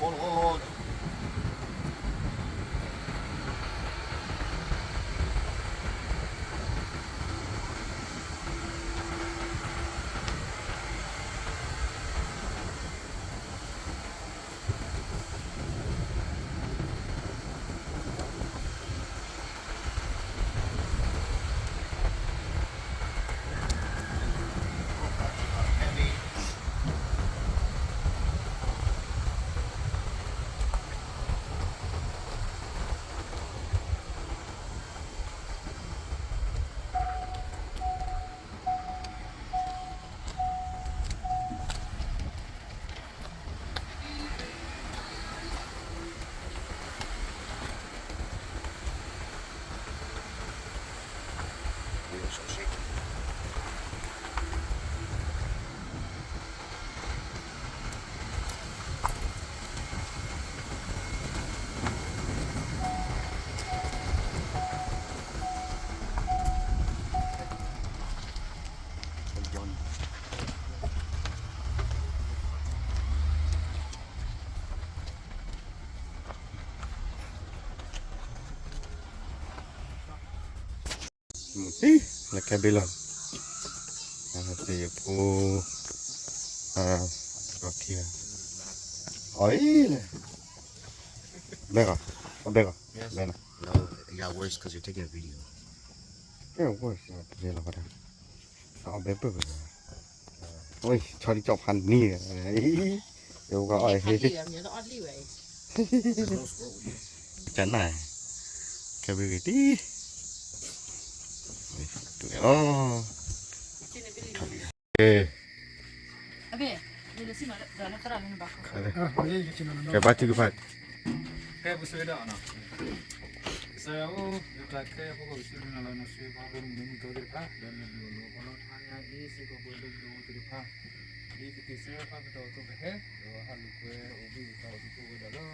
မုၢ်တံၢ်လၢကဲဘ့ၣ်လီၤ, သ့ၣ်ဖိ, အ, အီၣ်အံၤလဲၣ်, ဘဲၣ်ကီး, အဘဲၣ်ကီး, ဘဲၣ်နီၤ, ကဲဝဲၢ်စ့ၢ်ကီးတကဲလီၤ, အီၣ်ဘဲၣ်ပၢၢ်ပၢၢ်, ဝဲဆီဒံကၠီဖးနံၤ, ယကအီၣ်ဟ့, ကနၣ်, ကဲဘ့ၣ်ဂ့ၤတံၢ်, လီၤ, ကဲဘၣ်ထုကဖၣ်, ကဲပစဝဲဒၣ်နီၤ, ကစၢ်ယွၤအိၣ်လၢတၢ်ခဲအံၤ ပကစၢ်ယွၤလၢနစံးပာ်ပှၤမုၢ်နံၤမုၢ်သီသ့ၣ်တဖၣ် ဒီးနဒုးအလီၢ်ပှၤလီၢ်ထါညါအံၤစ့ၢ်ကီးပှၤလၢဒုးအီၤသ့ၣ်တဖၣ်, ဒ်ပက့ၤဆၢပာ်ပတၢ်အိၣ်သးပဟဲ, ဒီးဟးလိာ်ကွဲအိၣ်ဘှံးအိၣ်သါအိၣ်သကိးဝဲဒၣ်လၢ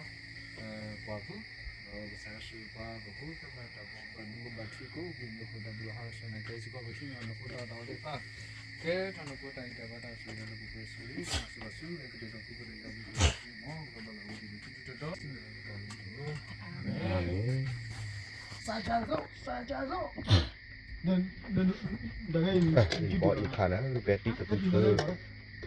ပှၤပူၤ, ဒီးကစၢ်ယွၤစံးပာ်ပှၤမုၢ်နံၤမုၢ်သီသ့ၣ်တဖၣ် ဘၣ်ဒိဘၣ်ထံးကိးဘ့ၣ်မ့ၢ်အဃိသတးဒီး ဟါလီၤစၢၤနၤကဲစ့ၢ်ကီးပဟံးန့ၢ်နဖိသၣ်သးဝဲသ့ၣ်တဖၣ်, ကဲထီၣ်နဖိတၢ်ဂံၢ်တၢ်ဘါတၢ်ဆိၣ်ဂ့ၤလၢပပှဲၤဆိၣ်ဂ့ၤ မၤစၢၤဘၣ်ဆူ ကတဲာ်ကတီၤသကိးဒီးယွၤဘျုးယွၤဖှိၣ်မး ကဘၣ်လၢအဝဲသ့ၣ်န့ၣ် ထူထူတီတီ စံးန့ၣ်လီၤတတီၤလီၤတတီၤလီၤ. အၤမ့ၣ်. ဘီအံၤဖးနၤ ပဲာ်တံၢ်တဖုဖု,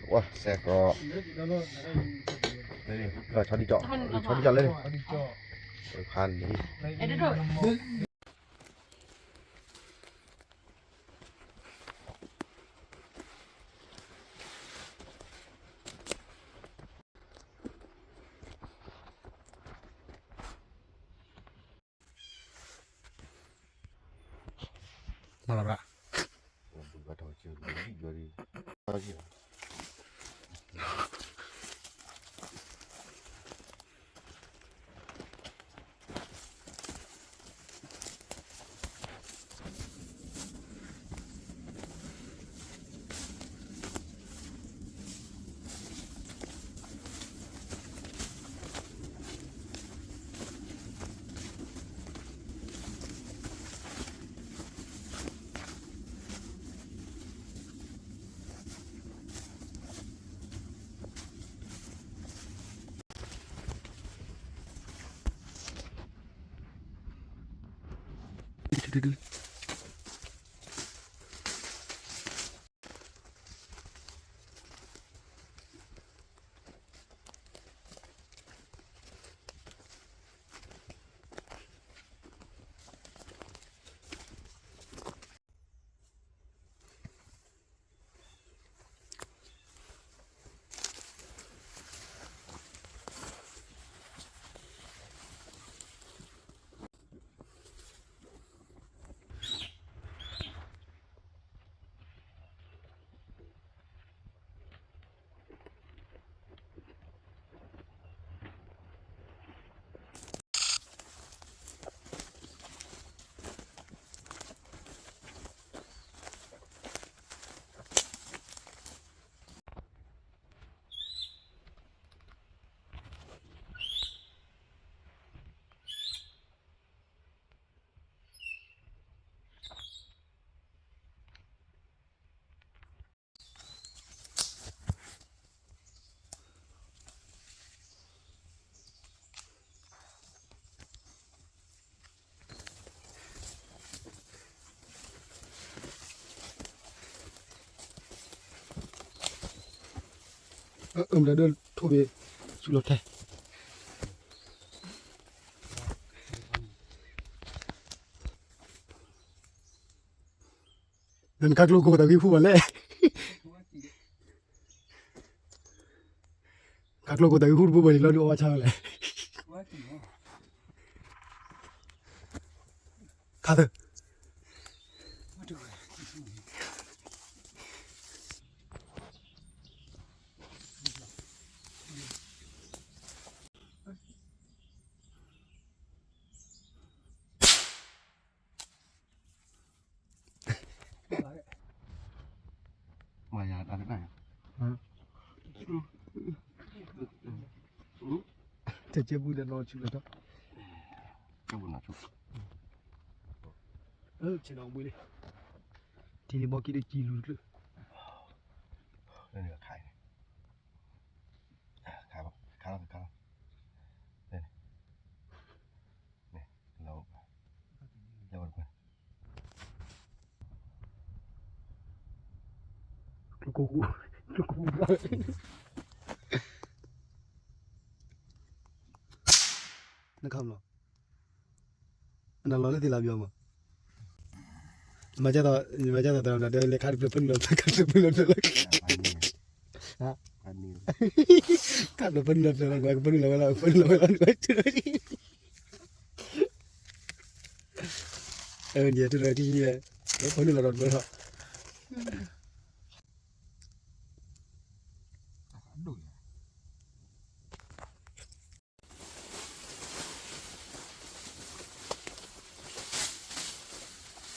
ဝဲစဲးကီး, ဆီဒံကၠီ, ဆီဒံကၠီလၢန့ၣ်, ဖးန့ၣ် မၤလီၤဘၣ်. အၢ မတၤဒၢထိၣ်ဘ့ၣ် ဆူလီၤထဲ နခါကျိကိးတၢ်ဂံၢ်ဟူဘၣ်လဲၣ်, ခါကျိကိးတၢ်ဂံၢ်ဟူတဘိဘၣ်န့ၣ် လီၤဒုးအီၣ်ဝဲဆါဝဲလဲၣ်, ခါသၢ မၤယၤတၢ်တခါယၤ, တကဲပူၤဒီးနီၢ်ဆူၣ်လီၤ, ကဲပူၤနီၢ်ဆူၣ်, ဆ့ၣ်နီၤဘှံးလံ, ထံလံၤဘီကံဒ်ကံလူၤတချုး, ခါအံၤန့ၣ်, ခါလီၤ, ခါလီၤ, န့ၣ်, လၢဝဲတခွဲ ကျိကိး, ကျိကိး, နခါလီၤ, နလီၤလၢသ့ၣ်လၢပယီၤမး, မၤကၢ်သိး, မၤကၢ်သိးတၢ်ဒီးလဲၤခါတဖျၢၣ်ဖၢနုာ်လီၤဖျၢၣ်, ခါတဖျၢၣ်ဖၢနုာ်လီၤဖျၢၣ်လီၤ, ခါတဖျၢၣ်ဖၢနုာ်လီၤဖျၢၣ်လီၤ, ကဖၢနုာ်လီၤဝဲလီၤ, ဖၢနုာ်လီၤဝဲလီၤ, အၢ န့ၣ် တရၢထံၣ်, ဖၢနုာ်လီၤဒီးတဘၢထီ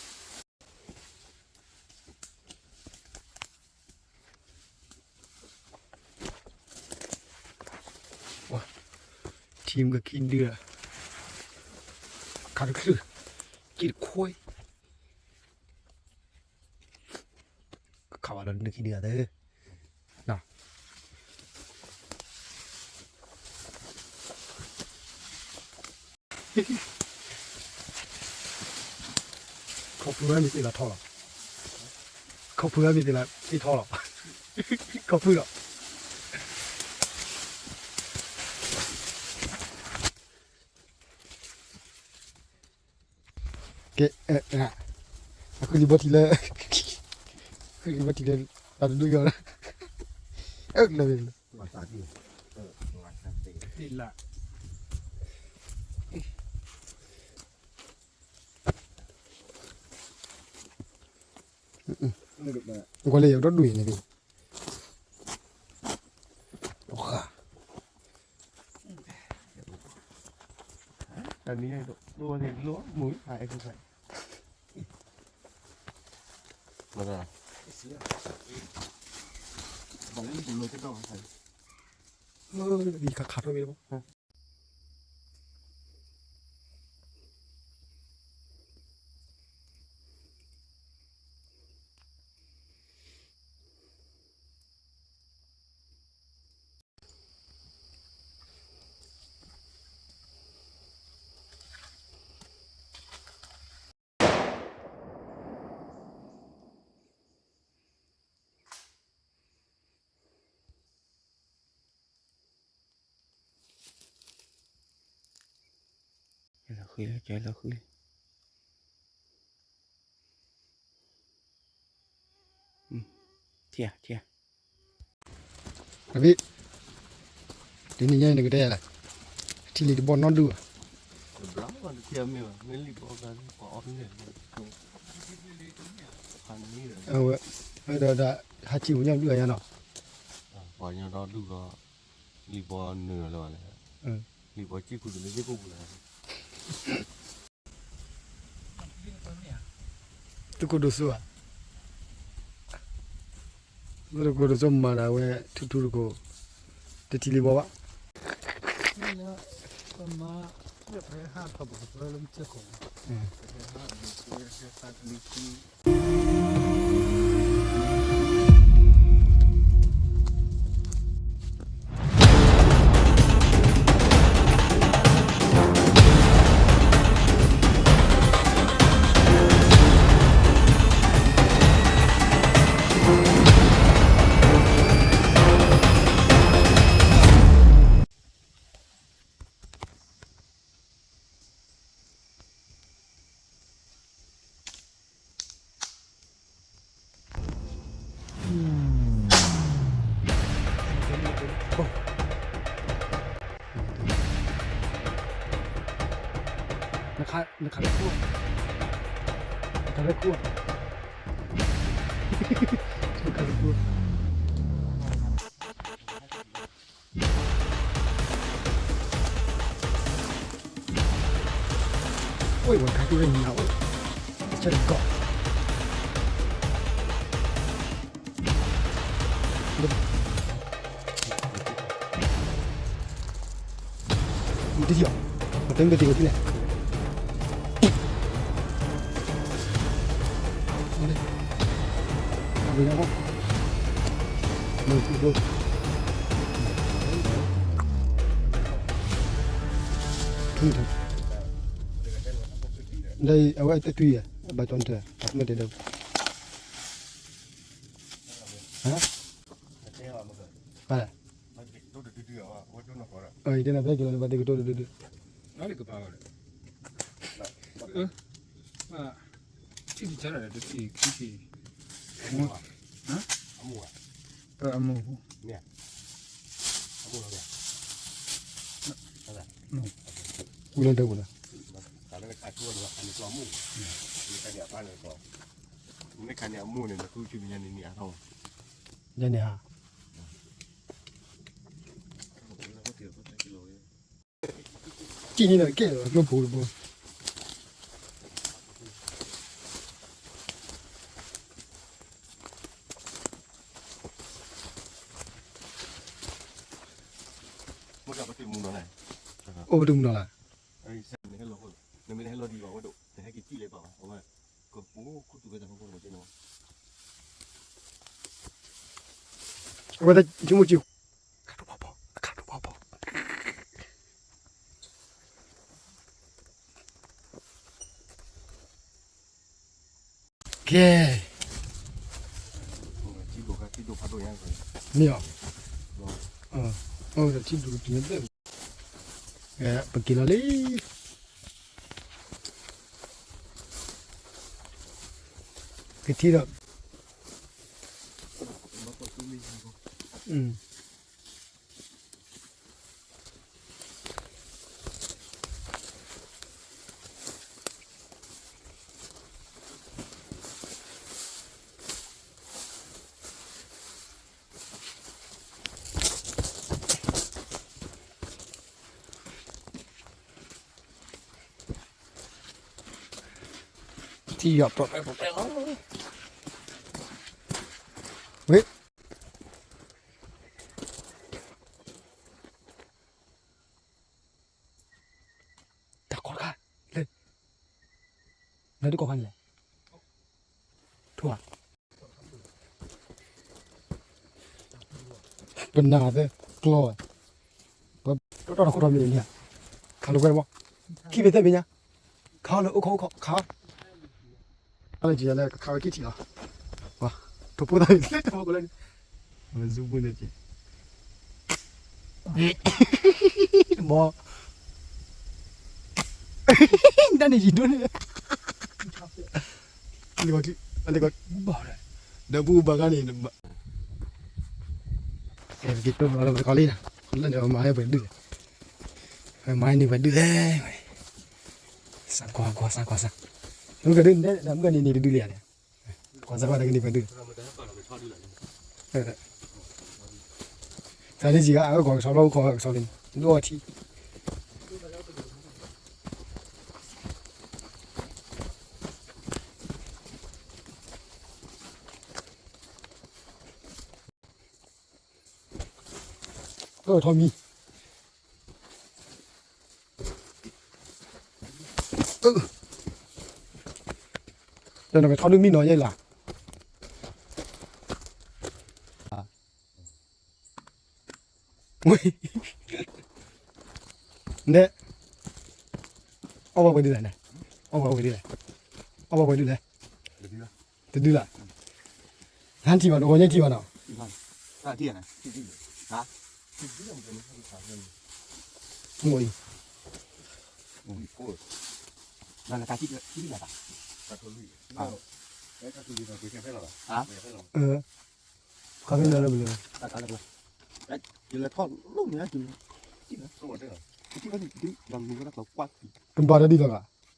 ၣ် ထံမ့ၢ်ကခံဒု, ခါတချုး, ကံၢ်တခွဲ, ခးဝဲဒီးနုာ်ခံဒုဂၤသၢ, ခီဖုဝဲမ့ၢ်သ့ၣ်လီၤထီလီၤ, ခီဖုဝဲမ့ၢ်သ့ၣ်လီၤသ့ၣ်ထီလီၤ, ခီဖုလီၤ, ကဲ, အဃုလံာ်ဘီထံလၢ, အဃုလံာ်ဘီထံလၢ, တၢ်တဒူၣ်ယီၤလၢ, အၢ လၢ, လၢ, ကွၢ်လၢယၤဒီဒူၣ်အံၤန့ၣ်, တနံၤအံၤ ဒိၣ်န့ၣ်လီၤ မူၤဖး exercise မၤသး ဘၣ်လၢနပူၤလီၤတဒီး ယခးခးထီၣ်ဝဲလီၤ လီၤဃံလီၤ ကဲလီၤဃံလီၤ ထံၣ်ထံၣ် အဘ့ၣ် တနံၤညါအံၤနကတဲယၤလဲၣ် ထံလံၤတဘီနီတဒူၣ်ဘၣ် အဝဲ ဝဲဒီးဒၣ် ဟးစံၣ်ပှၤညီဒူၣ်အယါနီၤ ပှၤညီဒီဒူၣ်ဒီး လံာ်ဘီနုာ်လီၤလၢၤဘၣ်လဲၣ် လံာ်ဘီစံၣ်ခူသူၣ်လၢစ့ၢ်ကီးပူၤလဲၣ် သုးခိၣ်ဒိၣ်စိဧါ သုးခိၣ်ဒိၣ်စိမၤဒၣ်ဝဲ ထူထူတကိး တထံၣ်လံာ်ဘီဘၣ် ပမၤ ပဟဲဟးထီၣ်ပကပၢလၢမုၢ်စ့ၢ်ကီး ပဟဲဟး ပဟဲဟး ပ နခး နခးလၢခိၣ်, နခးလၢခိၣ်, နခးလၢခိၣ်. အိၣ်ဝဲခါတူၢ်ရညါအိၣ်, ဆၢတကီၢ်. တထံၣ်အီၤ, ပတဲမ့ၢ်တထံၣ်န့ၣ်. အဝဲတဲတွံၢ်ယဲ, ဘၣ်ကၠီနတၢ်, အမ့ၢ်တဲဒီး, ဟါ, ဘၣ်လဲၣ်. အတဲနၤဖဲက့ၤလီၤ နဘၣ်သ့ၣ်ကတိၤဒုဒုဒု, ထံၣ်တံၢ်တၢ်ဒီးတထံၣ်ခံထံၣ်, အမိၢ်, အမိၢ်, ဝံၤလီၤတဲပူၤလီၤ, ယန့ၣ်ဟါ ကံၣ်န့ၣ်ဒီးကဲလီၤကျိဖိတဘိ, အိၣ်ပတုာ်မူနီၤ, နမ့ၢ်ဟဲလီၤဒံးဘၣ်ဝဲဒိၣ် နဟဲက့ၤကံၣ်လၢၤဘၣ်ဝဲ, အဝဲဒၣ်ဆိကမိၣ်က့ၤ, အခါဒိၣ်ဘီဘီ, အခါဒိၣ်ဘီဘီ. ကဲ, မ့ၢ်အီၤ, ထံဒိၣ်ကတုၤန့ၣ်, ပက့ၤလီၤလံ, ကထံၣ်ဒီး, ထံၣ်ယွၤပြၢ်ပြၢ်ပြၢ်ပြၢ်လီၤ, ဝ့ၢ် တၢ်ကီတခါ, လဲၤ, လဲၤတကီၢ်ခါန့ၣ်လဲၣ်, ထိၣ်ဧါ, ပနၢ်သၢ ကျီဝဲ, ပတီၢ်ထီၣ်ခိၣ်ထီၣ်မ့ၢ်န့ၣ်, ခးလိာ်ကွဲတဘီ, ခံဖဲသၢဖဲညါ, ခးအီၤလၢအိၣ်ခိးအိၣ်ခိး ခးအီၤ အလၢကခးဝဲက့ၤထံၣ်လီၤ, ထိၣ်ဖိသၣ်အံၤလၢတၢ်ဖိကလၢန့ၣ်, မ့ၢ်, တၢ်န့ၣ်ယံၤဒိၣ်န့ၣ်, လၢကီ, လၢကီ, ဒီးပူၤဘၣ်ဂၤန့ၣ်, က့ၤက့ၤတိၢ်လီၤလၢပတကီလံ, လၢန့ၣ်မၤဟဲပှဲၤဒုၣ်လဲၣ်, မၤဟဲန့ၢ်ပှဲၤဒုၣ်လဲၣ်, စးကွၢ်ကွၢ်စးကွၢ်စး, မုၢ်ကဒုၣ်န့ၣ် မုၢ်ကန့ၣ်န့ၣ်တဒုၣ်လံဧါန့ၣ်, ကွၢ်စးကွၢ်တကန့ၣ်ပှဲၤဒုၣ်, သးန့ၣ်စံးဂၤ အကီၢ်ကဆီဘျီ ကီၢ်ကဆီလံ, ဒိၣ်အီထံ အၢ ထီၣ်မံ, အၢ, တနီၤကထီၣ်ဒုးမံနီၤယဲလၢ်, ဒဲး, အီၣ်ဘၣ်ပှဲၤဒုးလဲၣ်န့ၣ်, အီၣ်ဘၣ်ပှဲၤဒုးလဲၣ်, အီၣ်ဘၣ်ပှဲၤဒုးလဲၣ်, တဒုလၢ်, ဟါထံၣ်ဘၣ် တဂီၤညါထံၣ်ဘၣ်နီၤ, မ့ၢ်အံၤ, ခီဖျိလၢဘၣ်လဲၣ်, ကဘၣ်တဒ်လီၤဂၤ, ကဘၣ်တဒ်လီၤဂၤ, ကဘၣ်တဒ်လီၤဂၤ, ကဘၣ်တဒ်လီၤဂၤ, ကဘၣ်တဒ်လီၤဂၤ, ကဘၣ်တဒ်လီၤဂၤ,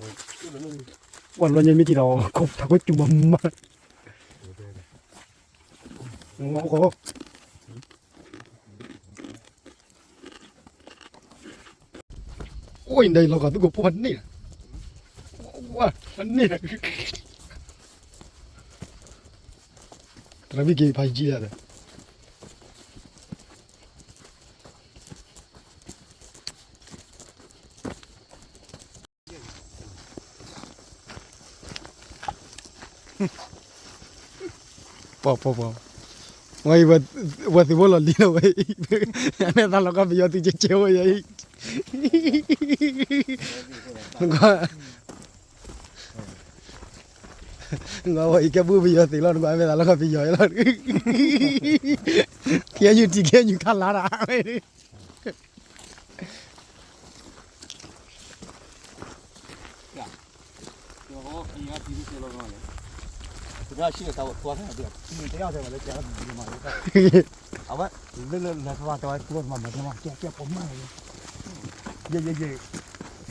ပှၤလီၤညါမ့ၢ်က့ၤဒီး ထးခိၣ်စူၤမးမး, အိၣ်အံၤဒ်အံၤလီၤဂာ်သူၣ်ကိးဖိဖးန့ၣ်, ဝါဖးန့ၣ်, တရၣ်ဘံၣ်က့ၤဖးယံာ်လၢဒီး ပှၤပှၤပှၤ, ဝဲအံၤ ဝဲသ့ၣ်ဖိလီၤလံလီၤဝဲအံၤ, အမဲာ်သးလီၤကီၢ်ပယီၤသုးကဲကဲဝဲအံၤ, နကွၢ်, နကွၢ်ဝဲအံၤကဲဘုပယီၤသ့ၣ်လီၤ နကွၢ်အမဲာ်သးလီၤကီၢ်ပယီၤအံၤလီၤ, ကဲယူၤထံကဲယူၤခါလါတ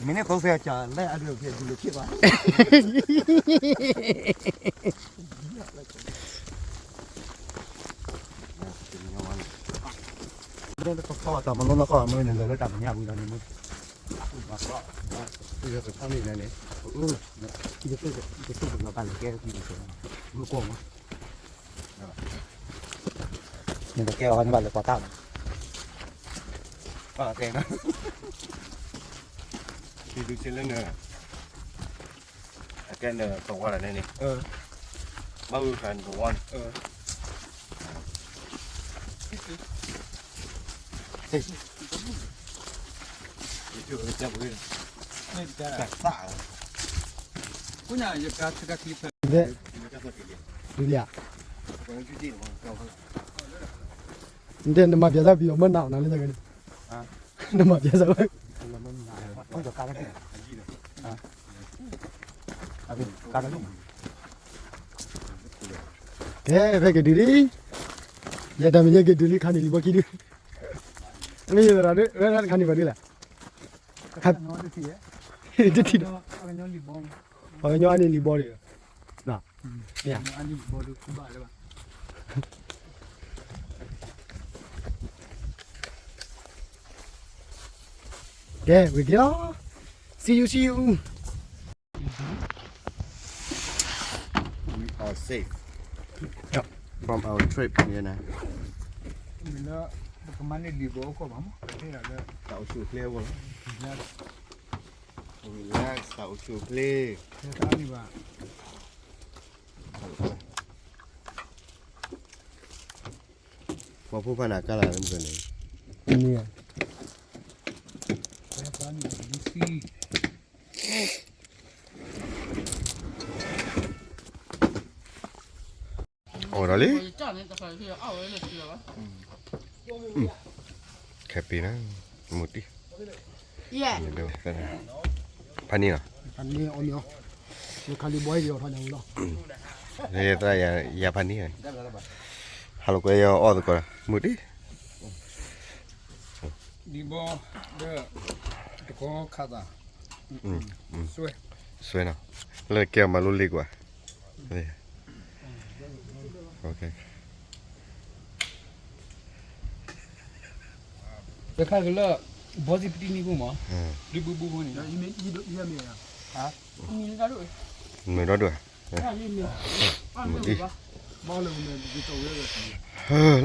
ၢ် မ့ၢ်န့ၣ်ကစဲကလဲအဒုးကဲဒုးလၢဖြစ်သွား တၢ်မနီၢ်ကီၢ်မ့ၢ်န့ၣ် လၢတၢ်ပညၣ်ဝံၤဒီးန့ၣ်မ့ၢ် အီန့ၣ် ကသိၣ်ကသိၣ်ကဘၣ်လဲၤကဲမုၢ်ကီၢ်မး နကကဲအီၤန့ၣ်ဘၣ်လဲၤပှၤတၢ်မး ပှၤတဲနီၤ ဒုးဆဲလၢန အကဲနသဝီလၢန့ၣ်န့ၣ် ဘၣ်ဝဲခါနသဝီန့ၣ် ဒုးလံဧါ နတဲနမၤပျဲသးပယီၤမ့ၢ်နၤအီၤနၤလၢ နမၤပျဲသးဝဲ ကဲ ဖဲက့ၤဒုးလံ ယတၢ်မ့ၢ်ယဲက့ၤဒုးလံ ခါန့ၣ်လံၤဘီခံဒုး မ့ၢ်ယသရၣ်ဒုး ဝဲဒၣ်တခါန့ၣ်ဘၣ်ဒုးလဲၣ် တထံၣ်ဒီး ပှၤကညီအါန့ၢ်လံၤဘီဒုး မ့ၢ်ဧါ ကဲ ဝံၤက့ၤလီၤ see you see you We are safe from our trip န့ၣ် မ့ၢ်လၢ ပကမၤန့ၢ်လံၤဘီအိၣ်ခိၣ်ဘၣ်မး တၢ်အိၣ်ဆူၣ်အိၣ်ချ့အဂီၢ်လီၤ relax တၢ်အိၣ်ဆူၣ်အိၣ်ချ့ ပှၤဖိဖးနၢ်ကါလၢ်လၢမုၢ်န့ၣ် မ့ၢ် အိၣ်ဒီးလံ ခဲပံၤနၤ မူတံၢ် ဖးနံၣ်လီၤ ဖးနံၣ်အီၣ်မ့ၢ်အီၣ် ခါလံၤဘီယီၤထီၣ်ညါဝံၤလီၤ သရၣ်ယၤဖးနံၣ် ဟါလီၤကွဲယအီၣ်သကိး မူတံၢ် ဒံဘီ ဒီး တကီခးသး စွဲ စွဲနီၤ လၢကဲအီၤမၤလိလ့ကွၢ် တခါကလၢ ဘီစံပတံနံၣ်ဖိမး ဒုးဘူးဘူးဖိန့ၣ် မုာ်ဒီဒိၣ် မုာ်ဒီဒိၣ်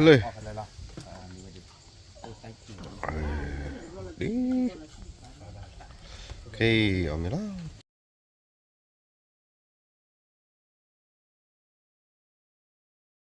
လၢ ဒ် ခဲအံၤအီၣ်မ့ၢ်လီၤ